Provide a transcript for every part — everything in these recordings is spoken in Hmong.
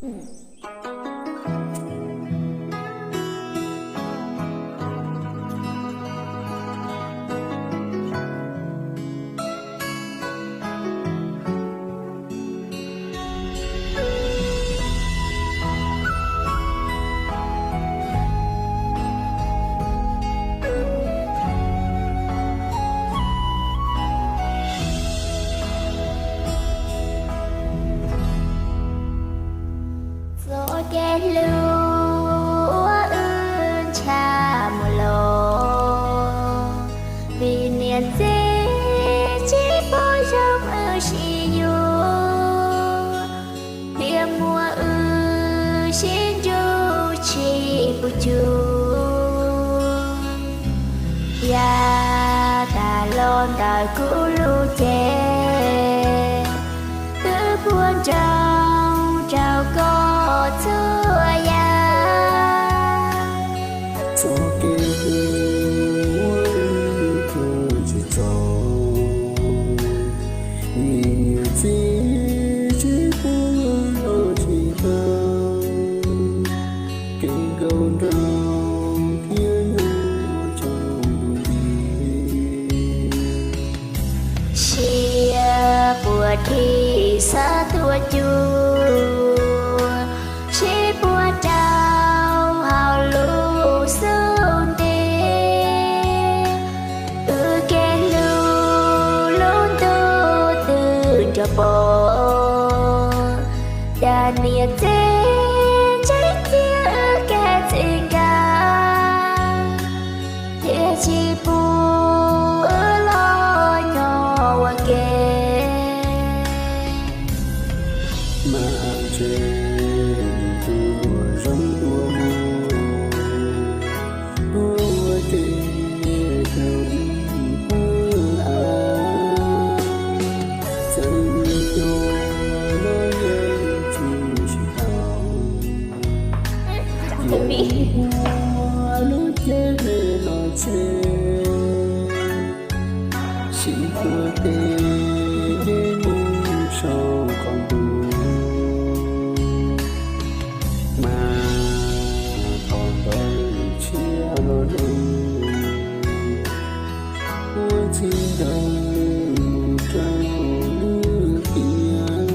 Txoj kev hlub uas wb ntshav muaj los, vim niam txiv tsis pom zoo wb sib yuav, thiaj muab wb sib nrug tsis pub cuag. Yav tas los ntawm kuv lub cev, twb puag nroo rau koj txhua yam. Txoj kev hlub uas wb txoj tsis txaus, vim niam txiv tsis pub los tsis tau, kev nkauj nraug thiab nyob rau ntu nti. Siab puas dhim xav tuaj cuag, sib puag rau hauv lub xub ntiag. Wb kev hlub lub ntuj twb nrog pom, cas niam txiv tseem cia wb kev txij nkawm, thiaj tsis pub wb los nyob ua ke. Mas ntshe tus uas zoo dua mus, ua ke rau ib pab av, txawm ua cas los yeej tsis tau. Cia ua lub cev me no tseg, sib tuav tes nce mus saum qaum ntuj, mas thaum ntawd tshiab los lug, ua txij nkawm mus rau lub tiaj.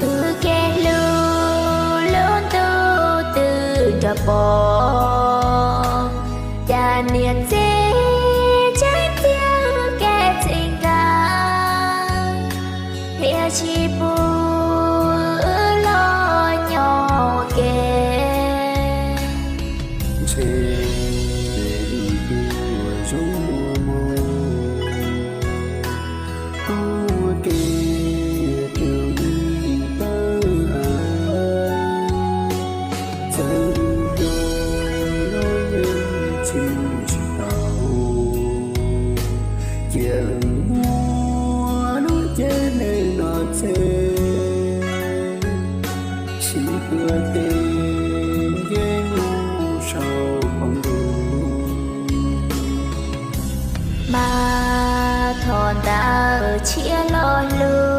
Wb kev hlub lub ntuj twb nrog pom, cas niam txiv tseem cia wb kev txij nkawm, thiaj tsis pub wb los nyob ua ke. Ntshe ib tug uas zoo dua mus, ua ke rau ib pab av, txawm ua cas los yeej tsis tau. Cia muab lub cev me no tseg, sib tuav tes nce mus saum qaum ntuj, mas thaum ntawd tshiab los lug,